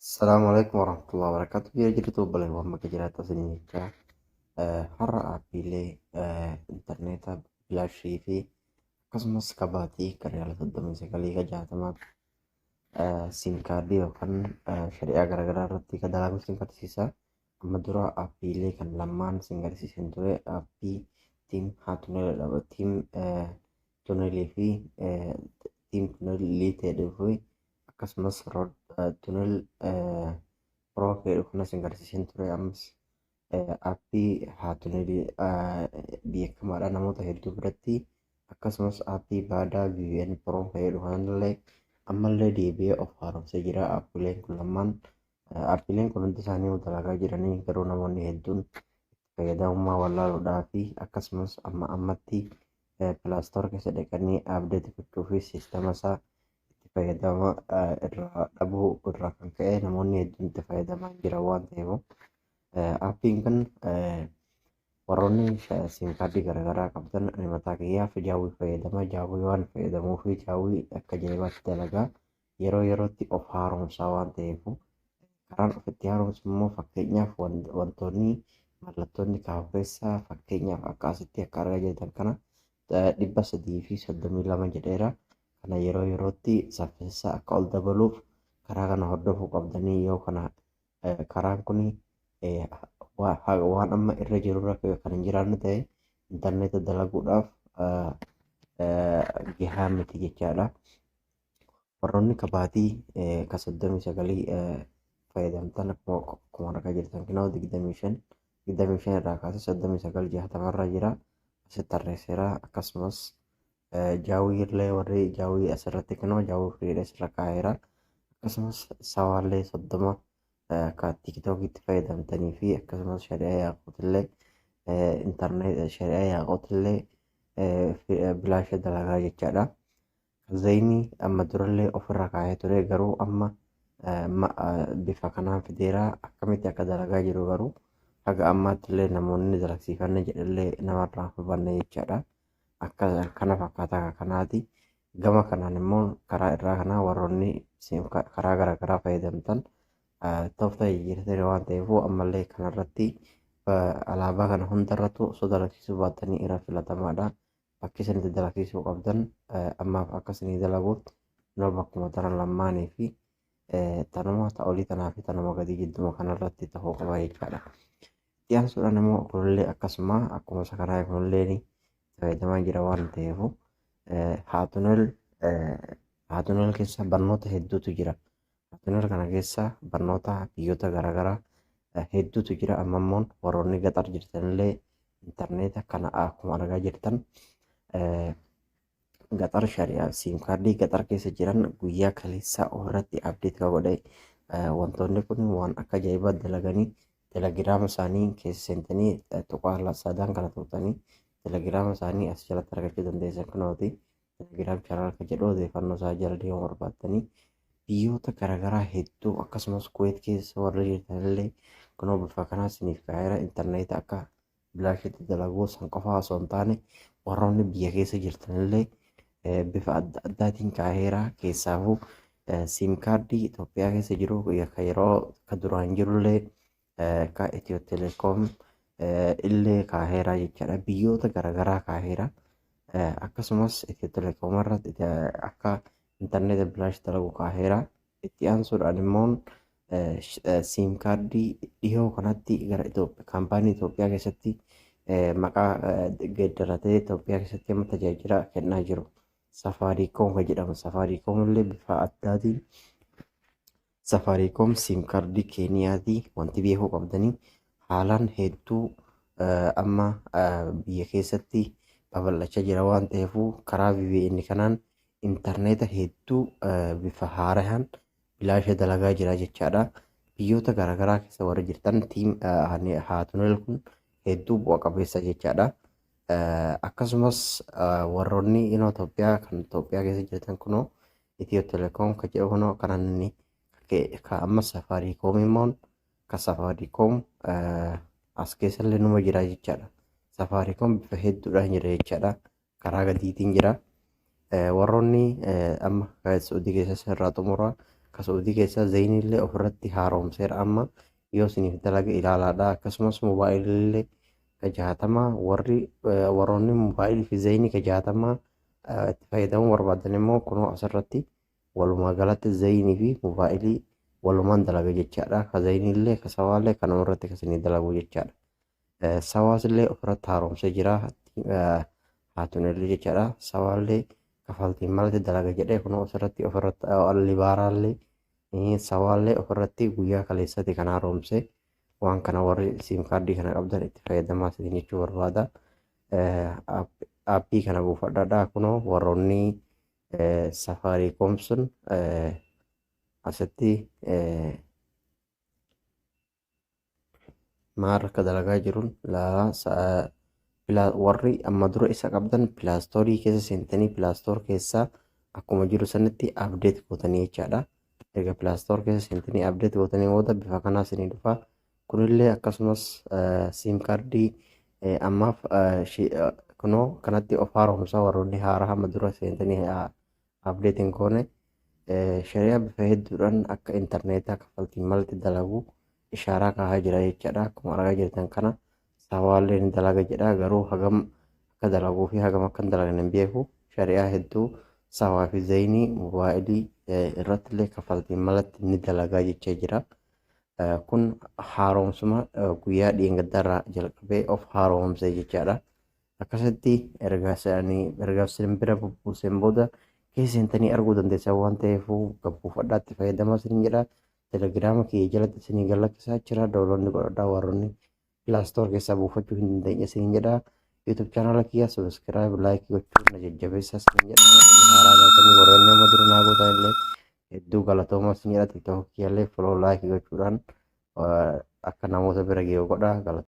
Assalamu alaikum warahmatullahi wabarakatuh. Biyya jirtu obboleewwan bakka jiraattan isin jecha har'a aappiilee intarneeta bilaashii fi akkasumas kabaatii kan riyaala 39 ka 60 siim kaardii yookaan shari'aa garaagaraa irratti kan dalagu isin agarsiisa. Amma dura aappiilee kan lamaan isin agarsiisan ture, aappii tiim haatuneelidha. Tiim tuneelii fi tiim tuneelii ta'ee fi akkasumas rood tunel pro jedhu kanas isin agarsiisan ture. Ammas aappii haatuneelii beekamaadha namoota hedduu biratti, akkasumas aappii baadaa VPN Pro jedhu kanallee ammallee deebi'ee of haaromsee jira. Aappiileen kun lamaan, aappiileen kun hundi isaanii dalagaa jiranii, garuu namoonni hedduun fayyadamummaa wallaaluudhaa fi akkasumas amma ammatti Play Store keessa dhaqanii update gochuu fi siistama isaa itti fayyadama irraa dhabuu irraa kan ka'e namoonni hedduun itti fayyadamaa hin jiran waan ta'eef, aappiin kun warroonni siim kaardii garaagaraa qabdan, ani mataa kiyyaaf Jawwy fayyadama. Jawwy waan fayyadamuu fi Jawwy akka ajaa'ibaatti dalagaa, yeroo yerootti of haaromsaa waan ta'eef. Karaan ofitti haaromsu immoo, fakkeenyaaf, wantoonni mallattoonni kaafu keessaa, fakkeenyaaf, akka asitti akka argaa jirtan kana 332 jedheera. Kana yeroo yerootti saffisa akka ol dabaluuf karaa kana hordofuu qabdanii. Yoo kana karaan kun waan amma irra jirurra kan hin jiraanne ta'e, intarneeta dalaguudhaaf gahaa miti jechaadha. Warroonni kabaatii ka 39 fayyadamtan, akkuma argaa jirtan kunoo 25 25 irraa kaasee 39 60 irra jira, asitti tarreesseera. Akkasumas Jawwy illee, warri Jawwy asirratti kunoo Jawwy free dha asirra kaa'eera. Akkasumas sawaallee 30 akka TikTokitti fayyadamtanii fi akkasumas shari'aa yaaqootillee, intarneet shari'aa yaaqootillee bilaasha dalagaa jechaadha. Zayinii amma durallee ofirra kaa'ee ture, garuu amma bifa kanaan fideera. Akkamitti akka dalagaa jiru garuu haga ammaatti illee namoonni dalagsiifanne jedhallee namarraa hubanne jechaadha. Akka kana fakkaataa kanaati. Gama kanaan immoo karaa irraa kanaa warroonni karaa garaagaraa fayyadamtan tooftaa jijjiirtee waan ta'eef, ammallee kanarratti alaabaa kana hundarrattu osoo dalagsiisuu baattanii irra filatamaadha. Bakki isin itti dalagsiisuu qabdan ammaaf akka isinii dalaguuf kunoo bakkuma tana lamaanii fi tanuma ta olii tanaa fi tanuma gadii jidduma kanarratti ta'uu qaba jechaadha. Itti aansuudhaan immoo kunillee akkasuma, akkuma isa kanaa kunillee itti fayyadamaa jira waan ta'eef, Haatunel keessa barnoota hedduutu jira. Haatunel kana keessa barnoota biyyoota garaagaraa hedduutu jira. Amma immoo warroonni gaxar jirtanillee intarneeta kana akkuma argaa jirtan gaxar shari'aa siim kaardii gaxar keessa jiran guyyaa kaleessaa ofirratti update kan godhe. Wantoonni kun waan akka ajaa'ibaa dalaganii, telegiraama isaanii keessa seentanii tuqaa sadan kana tuqxanii telegiraama isaanii as jalatti argachuu dandeessan. Kunooti Telegram channel kan jedhu, odeeffannoo isaa jala deemuu barbaaddanii biyyoota garaagaraa hedduu, akkasumas Kuweet keessa warra jirtanillee kunoo bifa kanaa isiniif kaa'eera. Intarneeta akka bilaashitti dalaguu san qofaa osoo hin taane, warroonni biyya keessa jirtanillee bifa adda addaatiin kaa'eera. Keessaafuu siim kaardii Itoophiyaa keessa jiru ka yeroo ka duraan jirullee ka Ethio Telecom illee kaa'eera jechaadha. Biyyoota garaagaraa kaa'eera. Akkasumas Ethio Telecom irratti akka intarneeta bilaash dalagu kaa'eera. Itti aansuudhaan immoo siim kaardii dhihoo kanatti gara kaampaanii Itoophiyaa keessatti maqaa geeddaratee Itoophiyaa keessatti amma tajaajila kennaa jiru. Safaricom kan jedhamu. Safaricom illee bifa addaatiin, Safaricom siim kaardii Keeniyaati. Wanti beekuu qabdanii haalaan hedduu amma biyya keessatti babal'achaa jira waan ta'eef, karaa VPN kanaan intarneeta hedduu bifa haaraan bilaasha dalagaa jira jechaadha. Biyyoota garaagaraa keessa warri jirtan tiim Haatunel kun hedduu bu'a qabeessa jechaadha. Akkasumas warroonni inoo Itoophiyaa kan Itoophiyaa keessa jirtan, kunoo Ethio Telecom kan jedhu kunoo kanan inni ka amma Safaricom immoo ka Safaricom as keessallee numa jira jechaadha. Safaricom bifa hedduudhaan jira jechaadha. Karaa gadiitiin jira. Warroonni amma Saudii keessas irraa xumura Ka Saudii keessaa Zainillee ofirratti haaromseera amma yoo isiniif dalaga ilaalaadha. Akkasumas mobaayilillee ka 60 warri warroonni mobaayilii fi Zainii ka 60 itti fayyadamuu barbaadan immoo kunoo asirratti walumaa galatti Zainii fi mobaayilii walumaan dalaga jechaadha. Ka Zainillee ka Sawaallee kanuma irratti kan isinii dalagu jechaadha. Sawaas illee ofirratti haaromsee jira. Haatunillee jechaadha. Sawaallee kafaltiin malatti dalaga jedhee kunoo asirratti ofirratti Libaaraallee Sawaallee ofirratti guyyaa kaleessatti kan haaromse. Waan kana warri SIM kaardii kana qabdan itti fayyadamaa isin jechuu barbaada. Aappii kana buufadhaadha. Kunoo warroonni Safaricom sun asitti maal akka dalagaa jiruun ilaalaa. Warri amma dura isa qabdan Play Storeii keessa seentanii Play Store keessaa akkuma jiru sanitti update gootanii jechaadha. Erga Play Store keessa seentanii update gootanii booda bifa kanaa isinii dhufa. Kunillee akkasumas SIM kaardii ammaaf kunoo kanatti of haaromsa warroonni haaraa amma dura seentanii update hin goone. Shari'aa bifa hedduudhaan akka intarneetaa kaffaltiin malatti dalagu ishaaraa kaa'aa jira jechaadha. Akkuma argaa jirtan kana Sawaallee ni dalaga jedha, garuu hagam akka dalaguu fi hagam akka hin dalagne hin beeku. Shari'aa hedduu Sawaa fi Zainii mobaayilii irratti illee kaffaltiin malatti ni dalagaa jechaa jira. Kun haaromsuma guyyaa dheengaddaarraa jalqabee of haaromsee jechaadha. Akkasitti erga isaanii erga isin bira bubbuuseen booda keessa seentanii arguu dandeessan waan ta'eef gabbuufadhaa itti fayyadamaa isin jedha. Telegiraama kiyya jalatti isinii galakkisaa jira. Download godhadhaa warroonni Play Store keessaa buufachuu hin dandeenye isin jedha. YouTube chaanala kiyya subscribe, like gochuun na jajjabeessaa isin jedha. Warroonni haaraa taatanii, warroonni nama dura naa gootan illee hedduu galatoomaa isin jedha. TikTok kiyyallee follow, like gochuudhaan akka namoota bira ge'u godha.